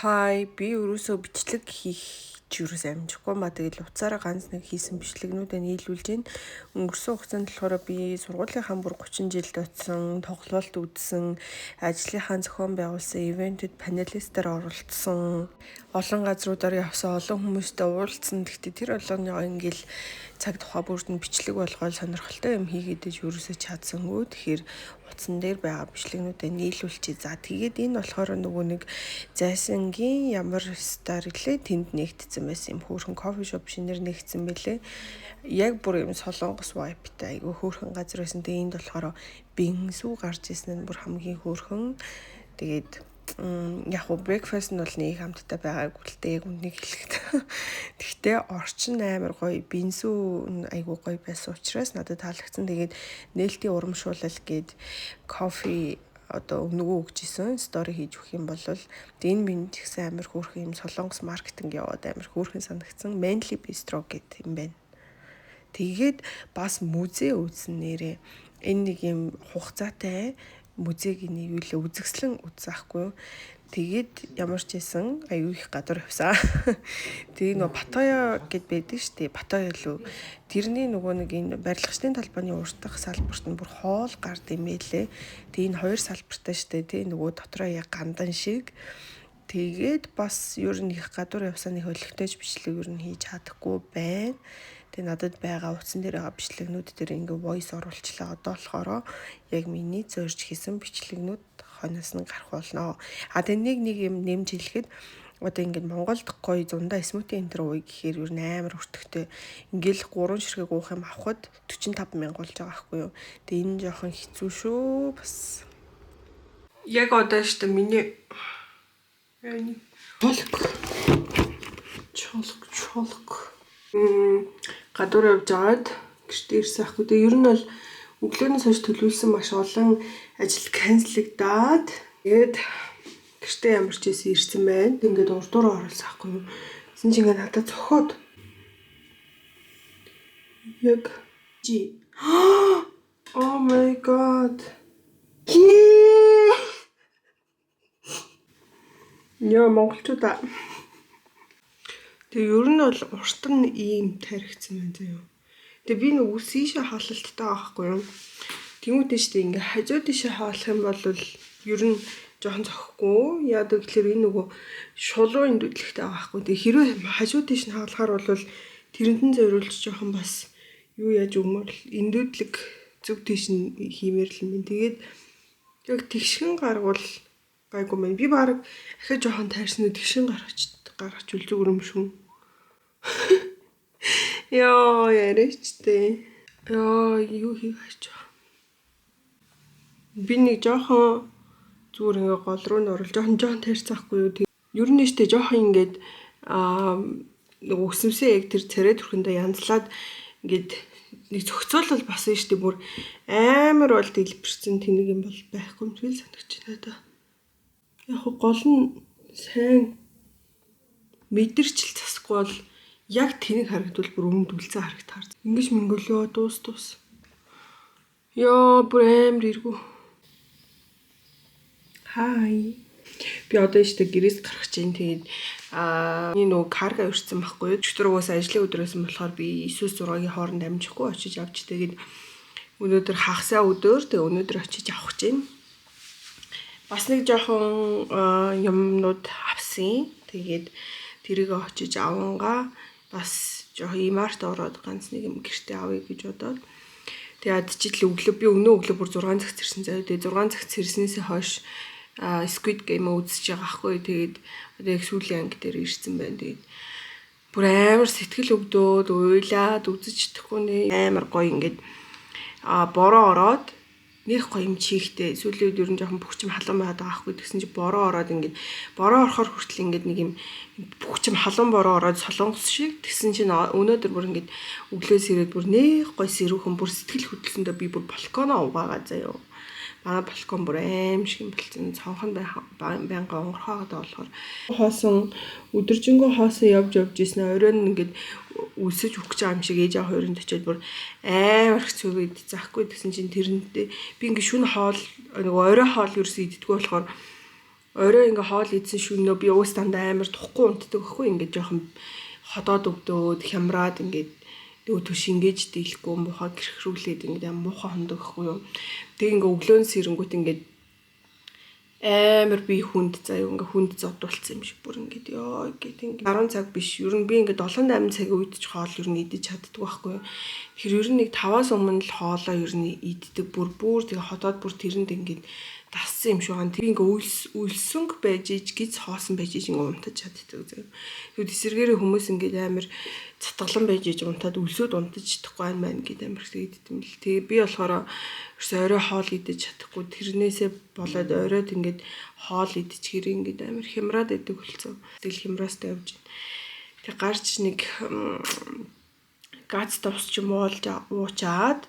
Хай, би ерөөсөө бичлэг хийх ч ерөөсөө амжихгүй маа, тэгэл утсаараа ганц нэг хийсэн бичлэгнүүдээ нийлүүлж гин. Өнгөрсөн хугацаанд болохоор би сургуулийнхаа бүр 30 жилд очсон, тоглолт үзсэн, ажлынхаа зохион байгуулсан event эд panelist ээр оролцсон, олон газруудаар явсан, олон хүмүүстэй уулзсан. Гэхдээ тэр болгоныгоо ингээл цаг тухай бүрд нь бичлэг болгоод сонирхолтой юм хийгээд иж ерөөсөө чадсангүй. Тэгэхээр утсан дээр байгаа бичлэгнүүдээ нийлүүлчихье. За, тэгээд энэ болохоор нөгөө нэг Зайсангийн ямар star гэлээ, тэнд нэгтсэн байсан юм хөөрхөн coffee shop шинээр нэгтсэн бэлээ. Яг бүр юм солонгос vibe тай айгүй хөөрхөн газар байсан. Тэгээд энд болохоор бингсүү гарч ирсэн нь бүр хамгийн хөөрхөн. Тэгээд яг уу breakfast нь бол нэг амттай байгаагүй л дээ, яг үнэнийг хэлэхэд. Гэхдээ орчин амар гоё, бинсүү айгүй гоё байсан учраас надад таалагдсан. Тэгээд нээлтийн урамшуулал гээд кофе одоо өмнөгөө өгч исэн, story хийж өгөх юм бол энэ минь ч гэсэн амар хөөрхөн юм солонгос маркетинг яваад амар хөөрхөн санагдсан. Manly Bistro гэдэг юм байна. Тэгээд бас музей үзсэн нэрээ. Энэ нэг юм хугацаатай музейг юу лээ, үзэсгэлэн үзсэн ахгүй юу. Тэгээд ямар ч байсан аюу их гадуур явсан. Тэгээ нөгөө Паттайя гэд байдаг шүү дээ. Паттайя лөө. Тэрний нөгөө нэг энэ барилгачдын талбайны урдах салбарт нь бүр хоол гард юм байлээ. Тэгээ энэ хоёр салбартай шүү дээ. Тэ нөгөө дотроо яг гандан шиг. Тэгээд бас ер нь их гадуур явсан, нэг хөлөгтэйч бичлэг ер нь хийж чадахгүй байна. Тэгээ надад байгаа утсан дээр байгаа бичлэгнүүд дээр ингээ voice оруулчлаа. Одоо болохоор яг миний зорж хийсэн бичлэгнүүд хойноос нь гарах болно. А тэгээ нэг нэг юм нэмж хэлэхэд одоо ингээд Монголд гоё зундаа smoothie энэ ууя гэхээр ер нь амар өртөгтэй. Ингээл гурван ширхэг уух юм авахд 45 мянга болж байгаа байхгүй юу. Тэгээ энэ жоохон хэцүү шүү бас. Яг одоо штэ миний чолк чолк чолк гадуур явж агаад гэртээ ирсэн ахгүй. Тэгээ ер нь бол өглөөнөөс хойш төлөвлөсөн маш олон ажил cancel эгдаад, тэгээд гэртээ ямар ч ийсэн ирсэн байна. Ингээд урдуур оруулсан ахгүй юу. Тэгсэн чинь ингээд надад цохоод яг жи. Oh my God. Yeah. Яа, монголчуудаа. Тэгээ ер нь бол урт нь ийм таригдсан байна заяа. Тэгээ би нэг үс ийшээ хаалалттай байгаа байхгүй юу. Тэнгүүдээ штэ ингээ хажуу тийшээ хаалах юм бол ер нь жоохон зохихгүй. Яадаг гэхээр энэ нөгөө шулуу эндүүдлэгтэй байгаа байхгүй. Тэгээ хэрвээ хажуу тийш нь хаалахаар бол тэрэнд нь зориулж жоохон бас юу яаж өгмөр л эндүүдлэг зүг тийш нь хиймээр л юм. Тэгээд яг тэгшгэн гаргуул гайгүй мэн. Би баг ахиж жоохон тайрсан, тэгшин гаргаж гаргачвал зүгээр юм шүү. Йоо, яриач тээ. Йоо, юу хийх гэж байгаа. Би нэг жоохон зүгээр ингээ гол руу нь оруулж жоохон жоохон тайрцаахгүй юу. Ер нь штэ жоохон ингээд нөгөө өсөмсөө яг тэр царай төрхөндөө янзлаад ингээд нэг зохицуулбал бас нь штэ, бүр амар бол дэлбэрсэн тэнэг юм бол байхгүй юм шиг л санагдаж байна да. Яг гол нь сайн мэдэрчл засахгүй бол яг тэнэг харагдвал бүр өмнөд үлцэн харагдахаар. Ингиж мингөлөө дуус дуус. Йоо, бүр амар эргүү. Хай. Би одоо штэ гэрээс гарах чинь, тэгээд энэ нөгөө карга өртсөн байхгүй юу. Өчигдөр угаасаа ажлын өдөр байсан болохоор би 9-6-гийн хооронд амжихгүй очиж авч, тэгээд өнөөдөр хагасаа өдөр, тэгээд өнөөдөр очиж авах чинь. Бас нэг жоохон юмнууд авсан. Тэгээд тэрийг очиж авангаа бас жоохон E-Mart ороод ганц нэг юм гэртээ авъя гэж бодоод. Тэгээд читэл өглөө, би өнөө өглөө бүр 6 цагт ирсэн заяа. Тэгээд 6 цагт ирснээсээ хойш Squid Game үзэж байгаа хгүй. Тэгээд одоо яг сүүлийн анги дээр ирсэн байна. Тэгээд бүр амар сэтгэл өвдөөд уйлаад үзэж чадахгүй нэ. Амар гоё ингээд бороо ороод нэх гоё юм чихтэй. Сүүлийн үед ер нь жоохон бүх юм халуун байгаад байгаа хгүй. Тэгсэн чи бороо ороод, ингээд бороо орохоор хүртэл ингээд нэг юм бүх юм халуун бороо ороод солонгос шиг. Тэгсэн чинь өнөөдөр бүр ингээд өглөөс ирээд бүр нэх гоё сэрүүхэн, бүр сэтгэл хөдлсөндөө би бүр балконоо угаагаа заяо. Манай балкон бүр аим шиг юм болцсон. Цонх нь байнга онгорхоогоод болохоор хоосон өдөржингөө хоосон явж явж исэн, оройн ингээд үлсэж өгч байгаа юм шиг ээж аав хоёрын очиод бүр амар их цүгээд заахгүй. Тэгсэн чинь тэрнтэй би ингээд шүн хоол, нөгөө орой хоол ерөөсөө иддэггүй болохоор Орой ингээ хоол идсэн шөнөө би уус дандаа амар тухгүй унтдаг байхгүй ингээ жоохон ходоод өвдөөд хямраад ингээд нөгөө төш ингэж дийлэхгүй муухай гэрхрүүлээд ингээд амар муухай хондог байхгүй юу. Тэг ингээ өглөөн сэрэнгүүт ингээд амар би хүнд заяа ингээ хүнд зодуулсан юм шиг бүр ингээд ёо гэт ингээ 10 цаг биш. Ер нь би ингээ 7 8 цагийн үед ч хоол ер нь идэж чаддаг байхгүй юу. Тэгэхээр ер нь нэг 5-аас өмнө л хоолоо ер нь иддэг бүр бүр тэгээ ходоод бүр тэрэнд ингээд дассан юм шиг байна. Тэр ингээ үлсэнг байж иж гиз хоосон байж иж ингээ унтаж чаддаг заяа. Тэгвэл эсэргээрээ хүмүүс ингээд амар цатгалан байж иж унтаад өлсөөд унтаж чадахгүй байна мэн гэд амар хэрэгтэй юм л. Тэгээ би болохоор ерөөсөө орой хоол идэж чадахгүй тэрнээсээ болоод оройд ингээд хоол идчихээр ингээд амар хямраад идэг болсон. Тэгэл хямраастай явж байна. Тэг гарч нэг газ тус ч юм уу уучаад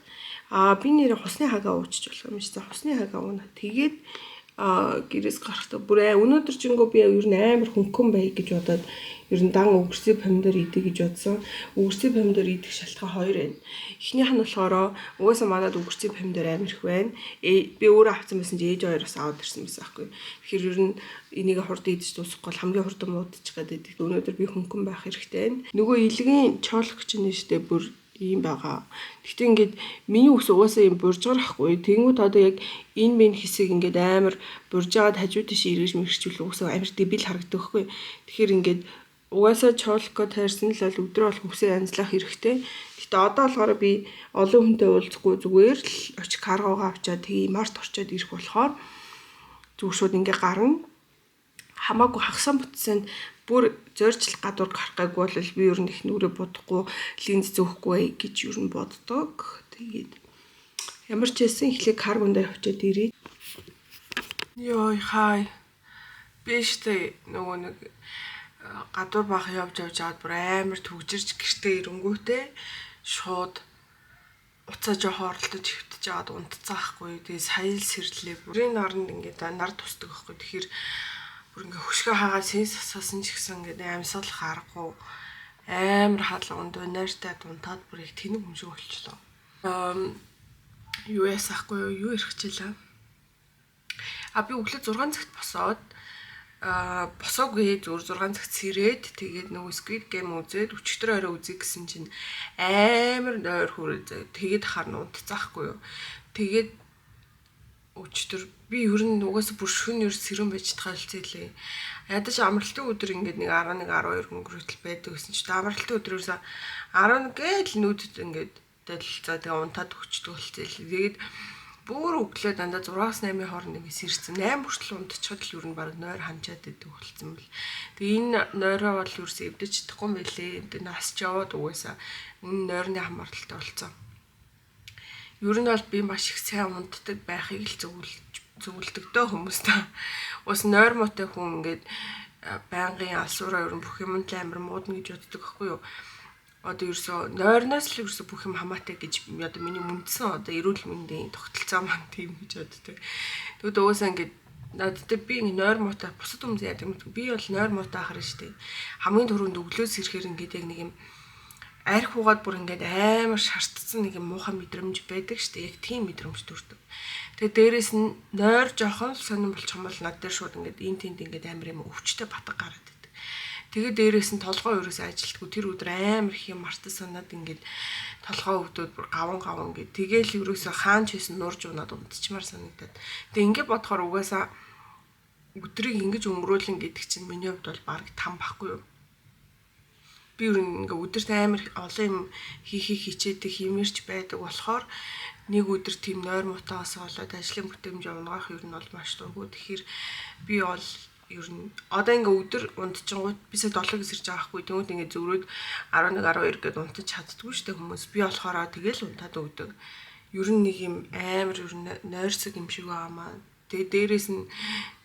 би нэр хусны хагаа уучиж болох юм шиг. За хусны хагаа уuna. Тэгээд гэрээс гарахдаа бүр өнөөдөр чингөө би ер нь амар хөнгөн бай гэж бодоод ер нь дан үгэрсий помидор идэ гэж бодсон. Үгэрсий помидор идэх шалтгаан хоёр байна. Эхнийх нь болохоор угаасаа манад үгэрсий помидор амар их байна. Би өөрөө авсан байсан чи ээж хоёроос аваад ирсэн байсан аахгүй. Тэгэхээр ер нь энийг хурд идэж дуусгахгүй бол хамгийн хурдан муудчих гэдэг. Өнөөдөр би хөнгөн байх хэрэгтэй байна. Нөгөө илгийн чоолох чинь штэ бүр ийм байгаа. Гэхдээ ингээд миний ус угаасаа юм буржгаар ахгүй. Тэнгүүд одоо яг энэ минь хэсэг ингээд амар буржгаад хажуу тийш эргэж мэрчүүл угаасаа амар дебил харагдах байхгүй. Тэгэхээр ингээд угаасаа чоолко тайрсан л бол өдрөө болох үсээ янзлах хэрэгтэй. Гэхдээ одоо болохоор би олон хүнтэй уулзахгүй зүгээр л очи каргоогоо авчаад тэгээ март орчоод ирэх болохоор зүгээр шууд ингээд гарна. Хамаагүй хагсан бүтсэнд бүр зоржил гадуур гарах гайгүй бол би ер нь их нүрээ бодохгүй линз зөөхгүй гэж ер нь боддог. Тэгээд ямар ч байсан эхлээ каргон дээр очиод ирээ. Йой хай. Би штэ нөгөө нэг гадуур бах явж аваад бүр амар түгжирч гэртээ ирэнгүүтээ шууд уцаа жоохон оролдож хөвтөж аваад унтцаахгүй. Тэгээ сая л сэрлээ. Бүрийн наранд ингээд нар тусдаг байхгүй. Тэгэхээр бүр ингээ хөшгөө хагаа сэнс асаасан ч гэсэн ингээд амьсгалах аргагүй амар хаалга өндөө нойртой дунтаад бүр их тэнэг юм шиг болчлоо. Юу ясаахгүй юу ярих чилээ. Би өглөө 6 цагт босоод босоогүй зүгээр 6 цагт сэрээд тэгээд нөгөө Squid Game үзээд өчигдөр орой үзье гэсэн чинь амар нойр хүрээ заяа. Тэгээд харна унтцаахгүй юу. Тэгээд өчтөр би ер нь угаасаа бүр шөнө ер сэрэн байж чадхаа хэлцээлээ. Ядаж амралтын өдөр ингээд нэг 11 12 өнгөрөтөл байдаг гэсэн чинь амралтын өдөр ерөөсөө 11 гээл нүдэд ингээд дэлцаа тэгээ унтаад өгчдөг хэлцээл. Тэгээд бүр өглөө дандаа 6-аас 8-ын хооронд ингээд сэрсэн. 8 хүртэл унтчиход л ер нь баг нойр ханчаад идэг болсон бэл. Тэгээ энэ нойроо бол ерөөсөө эвдэж чадахгүй юм байлээ. Тэгээ нас ч яваад угаасаа энэ нойрны хамааралтай болсон. Ер нь бол би маш их сайн унтдаг байхыг л зөвлөдөгдөө хүмүүстээ. Ус нойр муутай хүн ингээд байнгын алсуураа ер нь бүх юм л амар муудна гэж боддог байхгүй юу? Одоо ерөөсөө нойрноос л ерөөсөө бүх юм хамаатай гэж одоо миний үндсэн одоо эрүүл мэндийн тогтолцоо маань тийм гэж боддог. Тэгвэл угаасаа ингээд надад би ингээ нойр муутай бусад хүмүүс яадаг юм. Би бол нойр муутай ахар штэ. Хамгийн түрүүнд өглөөс ирэхээр ингээд яг нэг юм арх угаад бүр ингээд амар шартцсан нэг юм муухай мэдрэмж байдаг штэ. Яг тийм мэдрэмж төрдөг. Тэгээ дээрэс нь нойр жоохон л сонирн болчих юм бол над дээр шууд ингээд эн тэнд ингээд амар юм өвчтэй батга гараад идэг. Тэгээ дээрэс нь толгой ерөөсөө ажилтгүй тэр өдөр амар их юм мартаж санаад ингээд толгой өвдөд бүр гаван гаван ингээд тэгээл ерөөсөө хаан ч байсан нурж унаад унтчмаар санагдаад. Тэгээ ингээд бодохоор угаасаа өдрийг ингэж өнгөрөөлн гэдэг чинь миний хувьд бол бараг там байхгүй юу? Би ер нь ингээ өдөрт амар олон юм хийхийг хичээдэг хиймэрч байдаг болохоор нэг өдөр тийм нойр муутаас болоод ажлын бүтээмж унгаах ер нь бол маш дургу. Тэгэхээр би бол ер нь одоо ингээ өдөр унтчихгууд би сая 7 гисэрч байгаа хгүй. Тэнгүүд ингээ зөрөөд 11 12 гээд унтаж чаддгүй штэ хүмүүс. Би болохоор тэгэл унтаад өгдөг. Ер нь нэг юм амар ер нь нойрсог юм шиг байгаамаа. Тэгээ дээрээс нь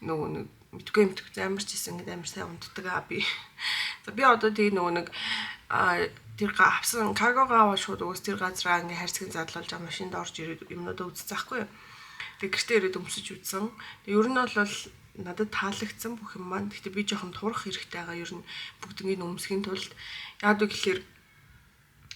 нөгөө нэг мэдгүй амар ч гэсэн ингээд амар сайн унтдаг аа би. За би одоо тэгээ нөгөө нэг тэр авсан каргогоо аваад шууд угс тэр газраа ингээ хайрцаг задлуулж аа машинд орж ирээд юмнуудаа үзсэн байхгүй юу. Тэгээ гэртээ ирээд өмсөж үзсэн. Тэгээ ер нь бол надад таалагдсан бүх юм маань. Гэхдээ би жоохон турах хэрэгтэй байгаа. Ер нь бүгднийг өмсөхийн тулд яад вэ гэхээр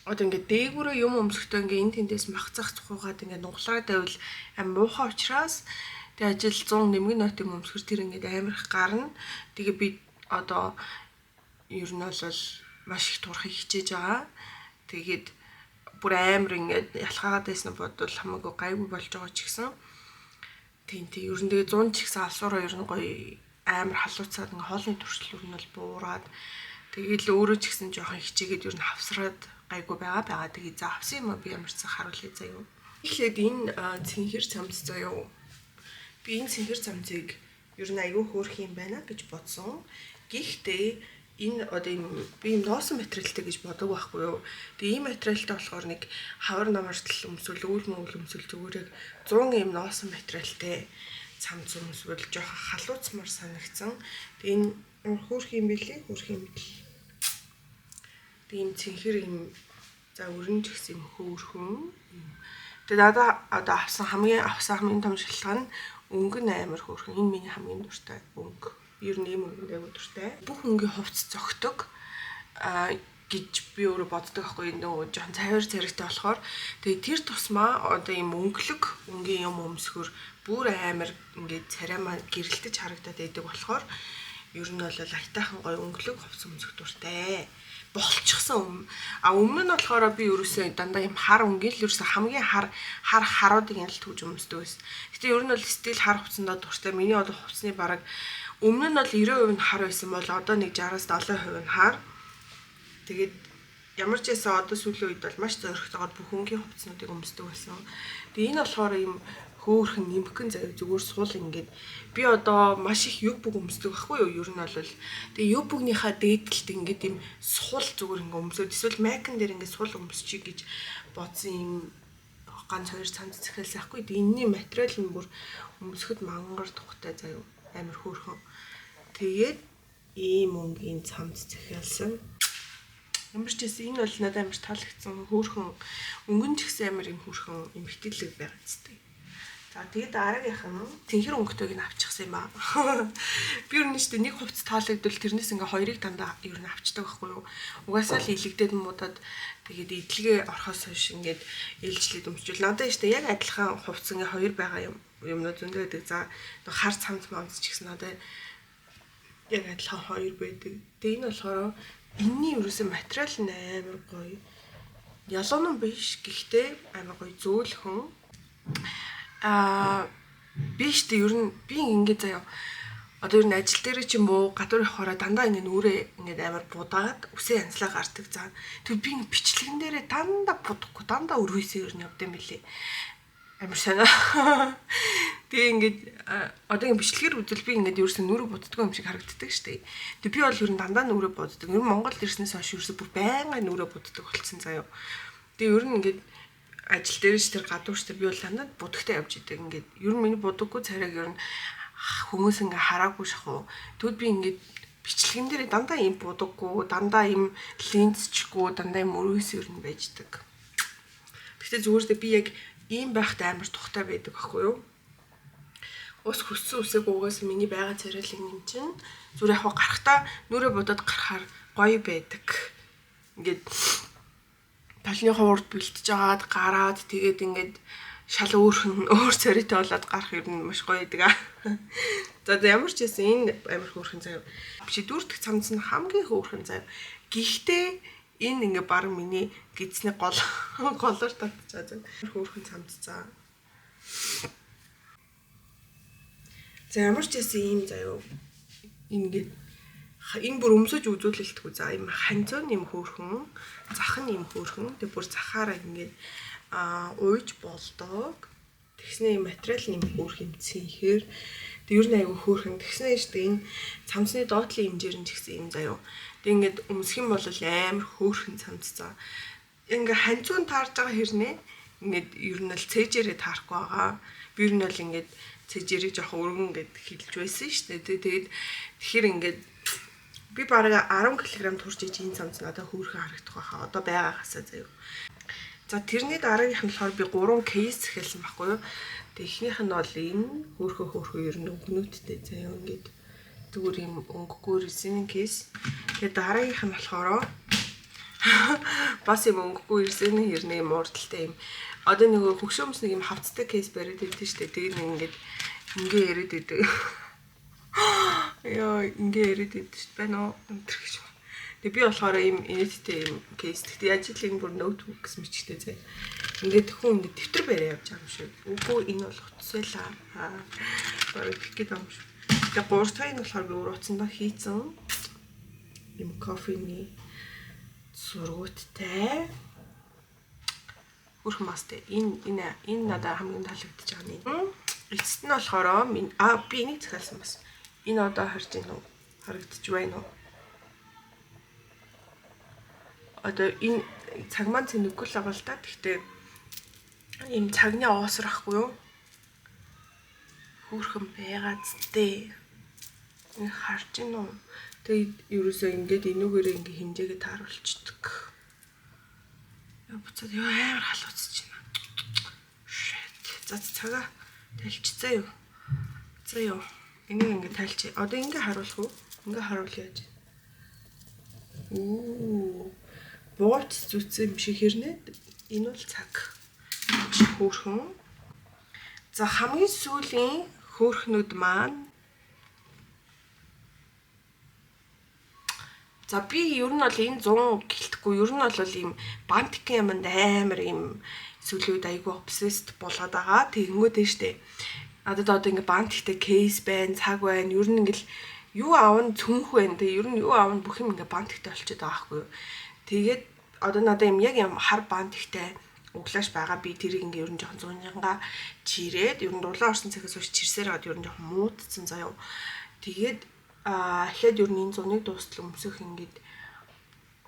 одоо ингээд дээгүүрээ юм өмсөхдөө ингээ энэ тэндээс махцах цухуугаад ингээ нуглаад байвал аим муухай учраас Тэгээ ажил 100 нэмгэн нот юм өмсгөр тэр ингээд амар их гарна. Тэгээ би одоо ер нь бол маш их турахыг хичээж байгаа. Тэгээд бүр амар ингээд ялхаагаад байсан бодвол хамаагүй гайгүй болж байгаа ч гэсэн. Тийм тийм ер нь тэгээ 100 ч гэсэн алсуураа ер нь гоё амар халууцаад ингээ хоолны туршил ер нь бол буураад тэгээд л өөрөө ч гэсэн жоохон хичээгээд ер нь хавсраад гайгүй байгаа. Тэгээ за авсан юм а би ямар ч сан харуулъя заяа. Эхлээд энэ цэнхэр цамц заяа. Би энэ цэнхэр цамцыг ер нь айгүй хөөрх юм байна гэж бодсон. Гэхдээ энэ одоо юм би юм ноосон материалтай гэж бодог байхгүй юу. Тэгээ ийм материалтай болохоор нэг хавар намартал өмсөл, үйл мөвл өмсөл зүгээр яг 100 ийм ноосон материалтай цамц өмсвөл жоохон халууцмар санагдсан. Тэгээ энэ хөөрх юм билий, хөөрх юм бил. Тэгээ ийм цэнхэр юм за өрн ч гэсэн юм хөөрхөн. Тэгээ надад одоо авсан хамгийн том шалтгаан нь өнгө нь амар хөөрхөн. Энэ миний хамгийн дуртай өнгө. Ер нь ийм өнгөнд айгүй дуртай. Бүх өнгийн хувцас зөгтөг гэж би өөрөө боддог байхгүй нөгөө жоохон цавир царигтай болохоор тэгээ тэр тусмаа одоо ийм өнгөлөг өнгийн юм өмсгөр бүр амар ингээд царай маань гэрэлтэж харагдаад байдаг болохоор ер нь бол аятайхан гоё өнгөлөг хувцас өмсөх дуртай. Болчихсон юм. А өмнө нь болохоор би ерөөсөө дандаа юм хар өнгийн л ерөөсөө хамгийн хар хар харуудыг нь л түүж өмсдөг байсан. Гэтэ ер нь бол стил хар хувцсандаа дуртай. Миний одоо хувцсны бараг өмнө нь бол 90% нь хар байсан бол одоо нэг 60-аас 70% нь хар. Тэгээд ямар ч байсан одоо сүүлийн үед бол маш зоригтойгоор бүх өнгийн хувцснуудыг өмсдөг байсан. Тэгээ энэ болохоор ийм хөөхөн нэмхэн заяа зүгээр сул ингээд би одоо маш их юг бүг өмсдөг байхгүй юу ер нь бол тэгээ юг бүгнийхаа дээдэлт ингээд ийм сул зүгээр ингээд өмсөд эсвэл майкн дээр ингээд сул өмсчий гэж бодсон юм ганц хоёр цамц захиалсан байхгүй. Тэгээ энэний материал нь бүр өмсөхөд мангар тухтай заяа амар хөөрхөн. Тэгээд ийм өнгийн цамц захиалсан. Ямар ч байсан энэ бол надад амар таалагдсан хөөрхөн өнгөн ч гэсэн амар юм хөөрхөн юм хэтгэлэг байгаа зү. За тэгээд дараагийнх нь цэнхэр өнгөтэйг нь авчихсан юм аа. Би ер нь шүү дээ нэг хувцас таалагдвал тэрнээс ингээ хоёрыг дандаа ер нь авчдаг байхгүй юу. Угаасаа л илэгдээд муудаад тэгээд идэлгээ орохоос хойш ингээд ээлжлээд өмсчүүл. Надад шүү дээ яг адилхан хувцас ингээ хоёр байгаа юм юмнууд зөндөө байдаг. За хар цамц мамц ч гэсэн надад яг адилхан хоёр байдаг. Тэгээд энэ болохоор энэний ерөөсөө материал нь амар гоё. Ялуун биш гэхдээ амар гоё зөөлхөн. Би шүү дээ ер нь би ингээд заяа одоо ер нь ажил дээр ч юм уу гадуур явахаараа дандаа ингээд нүрээ ингээд амар будаад үсээ янзлаа гардаг. За тэгвэл би ингээд бичлэгэн дээрээ дандаа будахгүй дандаа өргөөсөө ер нь явд юм билий. Амар санаа. Тэгээ ингээд одоо ингээд бичлэгээр үзэл би ингээд ерөөсөө нүрээ буддаггүй юм шиг харагддаг шүү дээ. Тэгээ би бол ер нь дандаа нүрээ буддаг. Ер нь Монголд ирснээс хойш ерөөсөө бүр байнга нүрээ буддаг болцсон заяа. Тэгээ ер нь ингээд ажил дээр ч тэр гадуурч тэр би бол дандаа будагтай явж идэг. Ингээд ер нь миний будаггүй царайг ер нь хүмүүс ингээ хараагүй шахуу. Тэгвэл би ингээд бичлэгэн дээр дандаа ийм будаггүй, дандаа ийм линзчгүй, дандаа ийм өрөөс ер нь байждаг. Гэхдээ зүгээр л би яг ийм байхад амар тухтай байдаг байхгүй юу? Ус хөссөн үсэг угаас миний байгаа царайлын юм чинь зүгээр яг гарахтаа нүрээ будаад гарахаар гоё байдаг. Ингээд талныхаа урд бэлтэж агаад гараад тэгээд ингээд шал өөр царайтай болоод гарах ер нь маш гоё байдаг. За ямар ч байсан энэ амар хөөрхөн заяа. Биш дүүрдэх цамц нь хамгийн хөөрхөн заяа. Гэхдээ энэ ингээ баг миний гидсний гол голоор татчаа заяа. Хөөрхөн цамц заа. За ямар ч байсан ийм заяа. Ингээд энэ бүр өмсөж үзүүлэлтгүй. За ийм ханцон юм хөөрхөн, зах нь юм хөөрхөн. Тэг бүр захаараа ингээд ууж болдог. Тэгснэ юм материал нь юм хөөрх юм цэнхэр. Тэг ер нь айгүй хөөрхөн. Тэгснэ шүү дээ энэ цамцны доотлын хэмжээр нь ч гэсэн юм заяа. Тэг ингээд өмсөх юм бол амар хөөрхөн цамц заа. Ингээ ханцун таарж байгаа хэрнээ ингээд ер нь л цээжээрээ таарахгүй байгаа. Би ер нь бол ингээд цээжээрээ жоохон өргөн гэд хэлж байсан шүү дээ. Тэгээд тэгэхээр ингээд би бараг 10 кг турж иж энэ цамц надад хөөрхөн харагдах байхаа. Одоо байгаагаасаа заяа. За тэрний дараагийнх нь болохоор би 3 кейс захиалсан байхгүй юу. Тэгээ эхнийх нь бол энэ хөөрхөн ер нь өнгөнүүдтэй заяа ингээд зүгээр юм өнгөгүй резин кейс. Тэгээ дараагийнх нь болохоор бас юм өнгөгүй резин хэрнээ юм урдалтай юм. Одоо нөгөө хөгшөөмс нэг юм хавцтай кейс бариад идэв шүү дээ. Тэгээ нэг ингээд Ингээ яриад идэг. Йоо, ингээ яриад идэг шүү байна уу? Өнтер гэж. Тэгээ би болохоор ийм инээдтэй ийм кейс. Гэхдээ яаж л энэ бүр ноутбук гэсэн бичгтэй зэ. Ингээд хүн ингээд дэвтэр бариа явж байгаа юм шиг. Үгүй энэ бол утас байлаа. Аа. Бараг гэх гээд байгаа юм шиг. Тэгээ гурав дахь нь болохоор би өөр утсандаа хийцэн ийм кофений зургуудтай хөрх мастай. Энэ надад хамгийн таалагдчихж байгаа нь. Эцэст нь болохоор би энийг захиалсан бас. Энэ одоо харж байна уу? Харагдчих байна уу? Одоо энэ цаг маань цэнэггүй л байгаа л та. Гэхдээ ийм цагны оосор ахгүй юу? Хөөрхөн байгаа зү. Энэ харж байна уу? Тэгээд ерөөсөө ингээд энүүгээрээ ингээ хэмжээгээ тааруулцдаг. Яа буцаад ёо амар халууцж байна. Shit. За цагаа тайлчцаа юу? За юу. Энийг ингээ тайлчих. Одоо ингээ харуулах уу? Ингээ харуул яаж? Үу. Бууч зүтсэн юм шиг хэрнээ. Энэ бол цаг. Маш хөөрхөн. За хамгийн сүүлийн хөөрхнүүд маань. За би ер нь бол энэ 100 гэлтэхгүй. Ер нь бол ийм бантикийн юмд амар ийм сүүлийн үед айгүй obsessed болгоод байгаа. Тэгэнгүүт нь штэ. Надад одоо ингээ бантиктэй кейс байна, цаг байна. Ер нь ингээл юу аавн цүнх байна. Тэгээ ер нь юу аавн бүх юм ингээ бантиктэй болчиход байгаа байхгүй юу. Тэгээд одоо надад юм яг юм хар бантиктэй углааш байгаа. Би тэрийг ингээ ер нь жоохон зунжингаа чирээд ер нь дулаан орсон цагаас хойш чирсээр аваад ер нь жоохон муудсан заяа. Тэгээд ахаад ер нь энэ зуныг дуустал өмсөх ингээд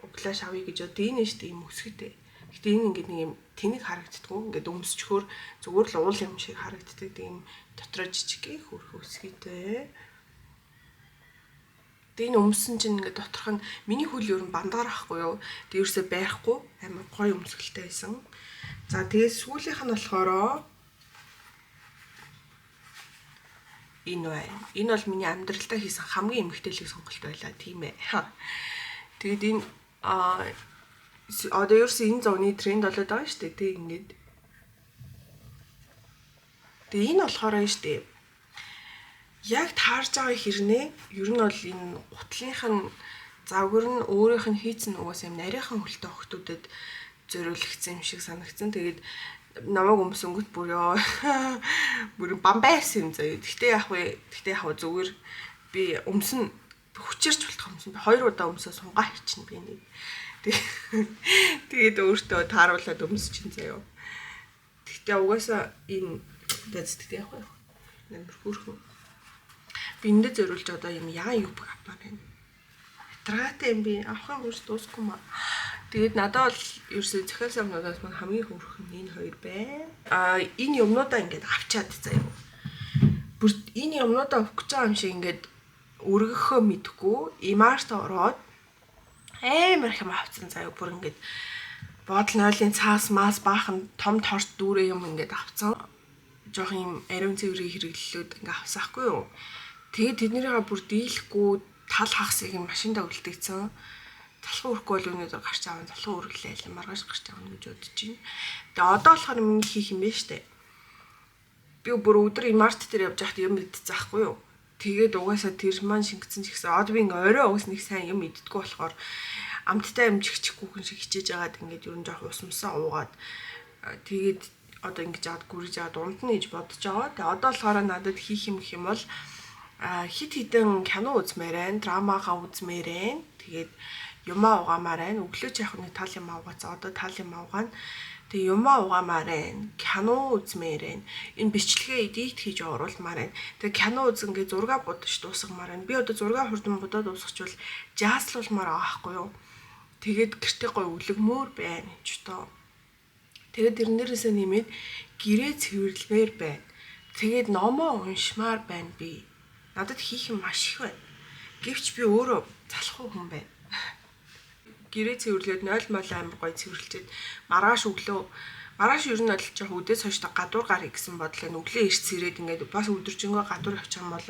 углааш авъя гэж одоо энэ шүү дээ юм өсгөтэй. Гэтэ энэ ингээд нэг юм тэнэг харагддггүй. Ингээд өмсчхөөр зүгээр л уул юм шиг харагддаг. Тийм дотроо жижиг хөрх өсгөтэй. Тэгээ энэ өмсөн чинь ингээд доторх нь миний хөл ер нь бангаар ахгүй юу. Тэг ерөөсөө байрахгүй амар гоё өмсгөлтэй байсан. За тэгээ сүүлийнх нь болохоор энэ байна. Энэ бол миний амьдралдаа хийсэн хамгийн эмгтээлэг сонголт байлаа тийм ээ. Тэгээд энэ одоо ерөөсөө энэ зууны тренд болоод байгаа шүү дээ. Тэг ингээд. Тэгээ энэ болохоор нь шүү дээ. Яг таарж байгаа хэрнээ ер нь бол энэ гутлынх нь загвар нь өөрийнх нь хийцэн угаас юм нарийнхан хөлтэй охтуудад зориулагдсан юм шиг санагдсан. Тэгээд намайг өмсөнгөт бүр ёо бүр бамбайс юм заяа. Гэтэ яг вэ? Гэтэ яг зүгээр би өмсөн хүчээрч болтох өмсөн. Би 2 удаа өмсөө сунгаа хийчихнэ би нэг. Тэгээд өөртөө тааруулаад өмсчин заяа. Гэтэ угаасаа энэ дэцэгтэй яг вэ? Амар хөөрхөн. Би эндээ зориулж одоо юм яан юб авмаар байна. Ятраатай юм би авах юм бүрс дуусахгүй маа. Тэгээд надад бол ерөөсөө зохиол юмнуудаас маань хамгийн хөөрхөн энэ хоёр байна. Энэ юмнуудаа ингээд авчаад заяа. Бүр энэ юмнуудаа өгөх гэж байгаа юм шиг ингээд өргөхөө мэдхгүй Emart ороод амар их юм авцсан заяа. Бүр ингээд бодол нойлын цаас мас баахан том торт дүүрээ юм ингээд авцсан. Жоох юм ариун цэврийн хэрэглэлүүд ингээд авсан хгүй юу. Тэгээд тэднийгээ бүр дийлэхгүй тал хагасыг юм машиндаа үлдээсэн. Залхуу өрөхгүй бол өнөөдөр гарч аавн залхуу өрглээл маргааш гарч аавна гэж бодож байна. Тэгээ одоо болохоор миний хийх юм байна штэ. Би бүр өдөр Emart дээр явж байхад юм идчихсэн ахгүй юу. Тэгээд угаасаа тэр маань шингэсэн ч гэсэн одоо би ингээ орой угаас нэг сайн юм иддэггүй болохоор амттай юм чихчихгүй хүн шиг хичээж агаад ингээд ер нь жоох усмсаа уугаад тэгээд одоо ингэж аваад гүрэж аваад унтна гэж бодож байгаа. Тэгээ одоо болохоор надад хийх юм гэх юм бол хит хитэн кино үзмээр байна, драмагаа үзмээр байна. Тэгээд юмаа угаамаар байна. Өглөө ч яг нэг тал юм угаацаа одоо тал юм угаана. Тэгээ юмаа угаамаар байна. Кино үзмээр байна. Энэ бичлэгээ эдит хийж оруулмаар байна. Тэгээ кино үзэнгээ зураг будаж дуусгамаар байна. Би одоо зураг хурдан будаад дуусгачвал жааслуулмаар байгаа байхгүй юу? Тэгээд гэртээ гой үлгмөр байна ч тоо. Тэгээд тэрнээрээсээ нэмээд гэрээ цэвэрлэмээр байна. Тэгээд номоо уншмаар байна би. Надад хийх юм маш их байна. Гэвч би өөрөө залхуу хүн байна. Гэрээ цэвэрлээд 0 мол амар гоё цэвэрлчээд маргааш өглөө маргааш ер нь бол жоох үдээс хойш гадуур гарыг гэсэн бодлоо өглөө ирч сэрээд ингээд бас өдөржингөө гадуур явчих юм бол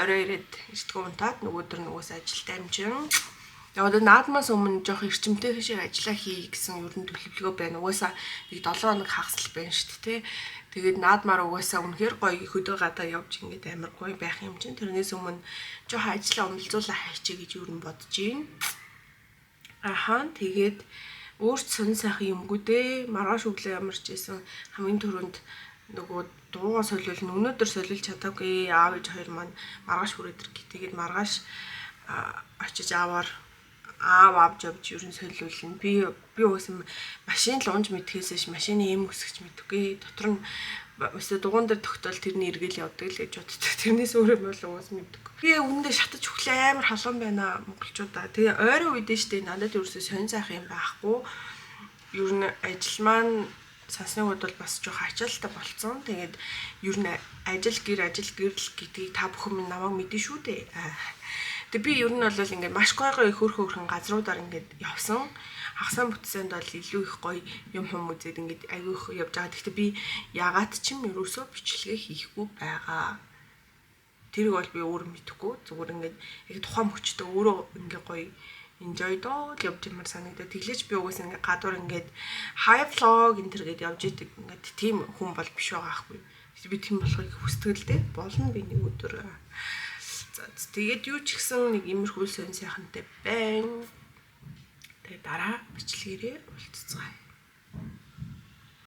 орой ирээд эртгүү унтаад нөгөөдөр нөгөөс ажилд амжин. Тэгээ одоо наадмаас өмнө жоох эрчимтэй шиг ажиллаа хий гэсэн ер нь төлөвлөгөө байна. Угаасаа нэг 7 хоног хагасл байна шүү дээ, тэ. Тэгээд наадмаар угаасаа үнэхээр гоё хөдөө гадаа явж ингээд амар гоё байх юм чинь. Тэрнээс өмнө жоохон ажлаа умлзуулаа хайчээ гэж юу н бодож байна. Ахан, тэгээд өөрт сонь сайхан юмгүй дээ. Маргааш өглөө ямарч исэн хамгийн түрүүнд нөгөө дуугаа солиул, өнөөдөр солиулж чадаагүй. Аав ээж хоёр маань маргааш хүрээд ирэх. Тэгээд маргааш очиж аавар аав авч явж ер нь солиулна. Би угаасан машин л унж мэдхээсээ машины эм өсгөж мэдэхгүй. Дотор нь өсөө дугуйн дээр тогтоол тэрний эргэл явдаг л гэж боддог. Тэрнээс өөр юм бол угаас мэддэг. Би үүндээ шатаж өглөө амар халуун байна монголчуудаа. Тэгээ ойрын үед нь штэ надад ерөөсөө сонь сайхан юм байхгүй. Ер нь ажил маань сансныг бодвол бас жоох ачаалттай болцсон. Тэгээд ер нь ажил гэр ажил гэрэл гэдгийг та бүхэн минь намайг мэдэн шүү дээ. Тэгээ би ер нь бол ингээд маш гой гой хөрх хөрхөн газруудаар ингээд явсан. Хагасаа бүтсэнд бол илүү их гоё юм хүм үзээд ингээд аягүй их явж байгаа. Гэхдээ би ягаад ч юм ерөөсөө бичлэгээ хийхгүй байгаа. Тэрийг бол би өөр мэдэхгүй. Зүгээр ингээд яг тухайн мөчтөө өөрөө ингээд гоё enjoy доо л явж юмар санагдаад. Тэглээч би угаасаа ингээд гадуур ингээд high vlog энэ төр гээд явж идэг. Ингээд тийм хүн бол биш байгаа хгүй. Би тийм болохыг хүсдэг л дээ. Болно би нэг өдөр. За, тэгээд юу ч гэсэн нэг иймэрхүү сонь сайхантай байна. Тэгээд дараа бичлэгээрээ уулзцгаая.